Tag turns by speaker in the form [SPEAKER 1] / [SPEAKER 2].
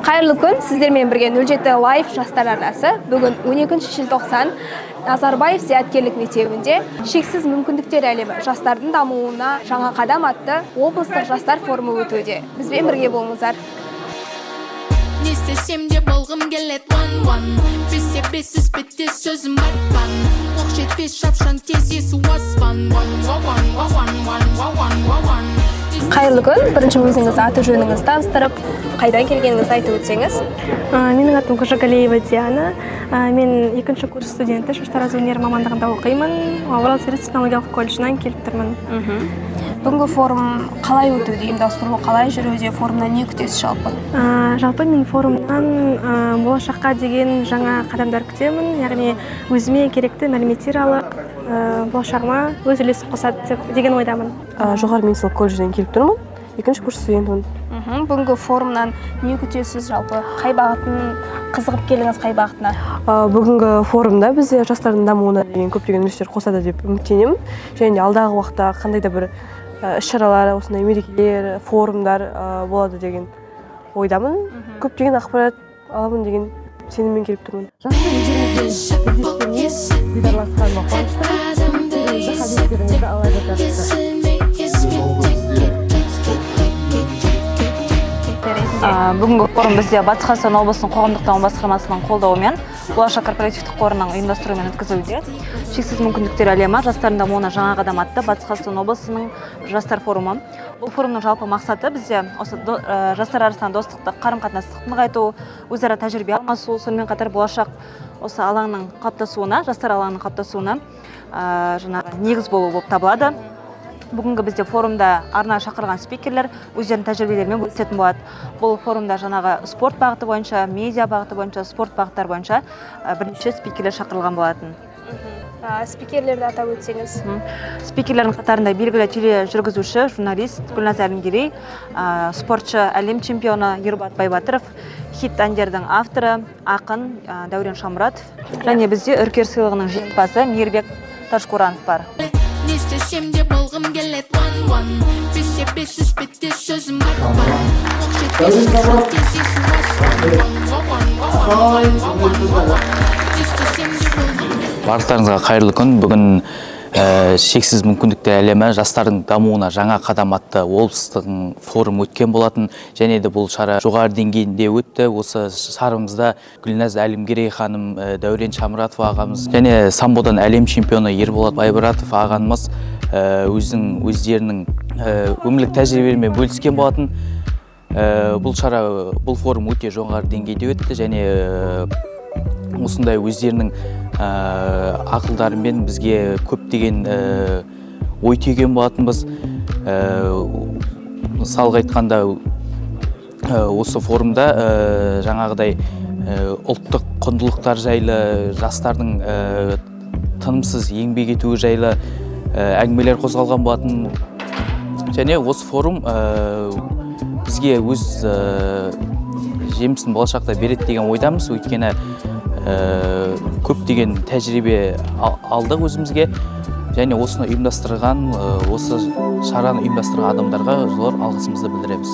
[SPEAKER 1] Қайырлы күн, сіздермен бірге 07 Live жастар арнасы. Бүгін 12 желтоқсан Назарбаев зияткерлік мектебінде шексіз мүмкіндіктер әлемі жастардың дамуына жаңа қадам атты облыстық жастар форумы өтуде. Бізбен бірге болыңыздар.
[SPEAKER 2] Не істесем де болғым келет one one. Бесте бес бетте сөзім батпан. Оқ жетпес шапшаң тез есу аспан. One one one one one one one.
[SPEAKER 1] Қайырлы күн, бірінші өзіңіз аты жөніңізді таныстырып, қайдан келгеніңізді айтып өтсеңіз.
[SPEAKER 3] Менің атым Қожагалиева Диана. Мен екінші курс студенті, шаштараз өнері мамандығында оқимын. Орал сервис технологиялық колледжінен келіп тұрмын.
[SPEAKER 1] Бүгінгі форум қалай өтуде, ұйымдастырылу қалай жүруде, форумнан не күтесіз жалпы?
[SPEAKER 3] Жалпы мен форумнан болашаққа деген жаңа қадамдар күтемін, яғни өзіме керекті мәліметтер алып, болашағыма өз үлесін қосады деп деген ойдамын.
[SPEAKER 4] Жоғары медициналық колледжден келіп тұрмын, екінші курс студентімін.
[SPEAKER 1] Бүгінгі форумнан не күтесіз жалпы? Қай бағытын қызығып келдіңіз, қай бағытына?
[SPEAKER 4] Бүгінгі форумда бізде жастардың дамуына деген көптеген үлестер қосады деп үміттенемін және де алдағы уақытта қандай да бір іс-шаралар, осындай мерекелер, форумдар болады деген ойдамын. Көптеген ақпарат аламын деген сеніммен келіп тұрмын.
[SPEAKER 5] Дидарласқаныма қуаныштымын. Сіздің ала жатарсыздар.
[SPEAKER 6] Бүгінгі форум бізде Батыс Қазақстан облысының қоғамдық даму басқармасының қолдауымен Болашақ корпоративтік қорының ұйымдастыруымен өткізілуде. Шексіз мүмкіндіктер әлемі жастардың дамуына жаңа қадам атты Батыс Қазақстан облысының жастар форумы. Бұл форумның жалпы мақсаты бізде осы жастар арасында достықты, қарым-қатынастықты нығайту, өзара тәжірибе алмасу, сонымен қатар болашақ осы алаңның қалыптасуына, жастар алаңының қалыптасуына жаңағы негіз болу болып табылады. Бүгінгі бізде форумда арнайы шақырылған спикерлер өздерінің тәжірибелерімен бөлісетін болады. Бұл форумда жаңағы спорт бағыты бойынша, медиа бағыты бойынша, спорт бағыттары бойынша бірнеше спикерлер шақырылған болатын.
[SPEAKER 1] Спикерлерді атап өтсеңіз.
[SPEAKER 6] Спикерлердің қатарында белгілі тележүргізуші, журналист Гүлназ Әлімгерей, спортшы, әлем чемпионы Ерболат Байбатыров, хит әндердің авторы, ақын Дәурен Шамұратов және бізде Үркер сыйлығының жеңімпазы Мейірбек Ташкуранов бар.
[SPEAKER 2] Не істесем де болғым келет one one. Бесте бес бетте сөзім батпан. Оқ жетпес шапшаң тез есу аспан. One one one one one. Не істесем де болғым келет.
[SPEAKER 7] Барлықтарыңызға қайырлы күн. Бүгін шексіз мүмкіндіктер әлемі жастардың дамуына жаңа қадам атты облыстық форум өткен болатын және де бұл шара жоғары деңгейінде өтті. Осы шарамызда Гүлназ Әлімгерей ханым, Дәурен Шамұратов ағамыз және самбодан әлем чемпионы Ерболат Байбұратов ағамыз өздерінің өмірлік тәжірибелерімен бөліскен болатын. Бұл шара, бұл форум өте жоғары деңгейде өтті және осындай өздерінің ақылдарымен бізге көптеген ой түйген болатынбыз. Мысалға айтқанда, осы форумда жаңағыдай ұлттық құндылықтар жайлы, жастардың тынымсыз еңбек етуі жайлы әңгімелер қозғалған болатын. Және осы форум бізге өз жемісін болашақта береді деген ойдамыз, өйткені көптеген тәжірибе алдық өзімізге және осыны ұйымдастырған, осы шараны ұйымдастырған адамдарға зор алғысымызды білдіреміз.